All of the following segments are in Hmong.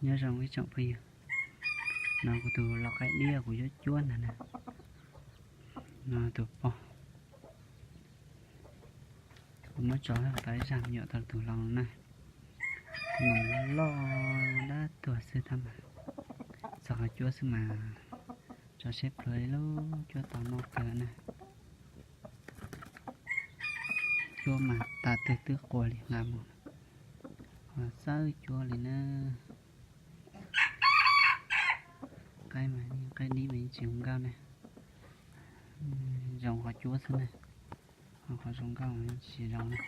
Nyob zoo ib tsoom phooj ywg, no kuv tus lau qaib diab kuv yuav cuab ntag na. No tus pog, kuv muab tso tau ib zaj me nyuam tau tus hlau no na. Tus no loj dab tuag xwb tab mas txog qhov cuab xwb mas tso seb pluav li lub cuab tau noj kawg na. Cuab mas tas twg twb qua li nqa mus, ho xawb cuab li na. Qaib mas qaib dib mas yeej tsis zoo nkauj na, zoo qhov cuab xwb na, ho qhov zoo nkauj mas yeej tsis zoo na.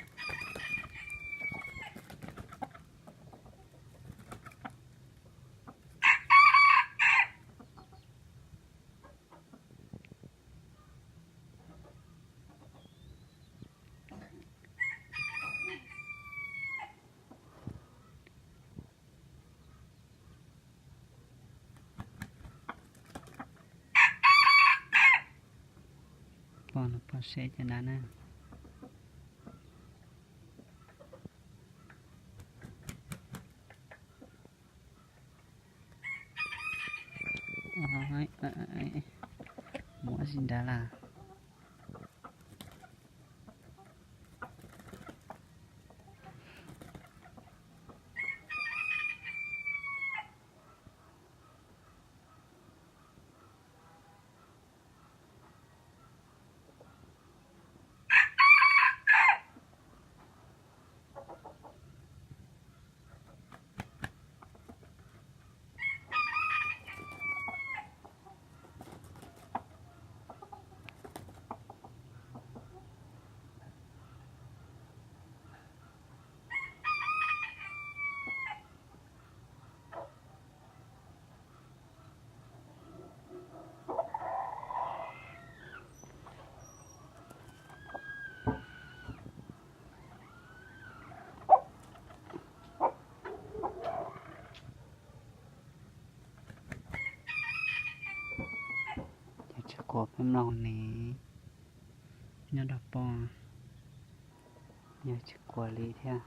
Pog no pog seb caj dab na. Muab si nrad las. Ces tsis quas peb mloog ne, nyob rau pog, yog tsis quas li thiab.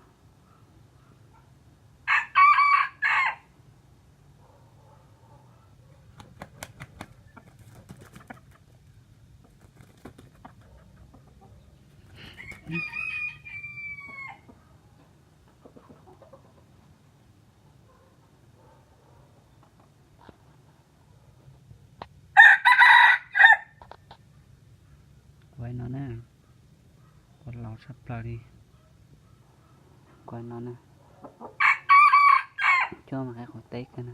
Kuv no na, kuv laus tshaj plaws li. Kuv no na, cuab mas qaib qus teb kawg na.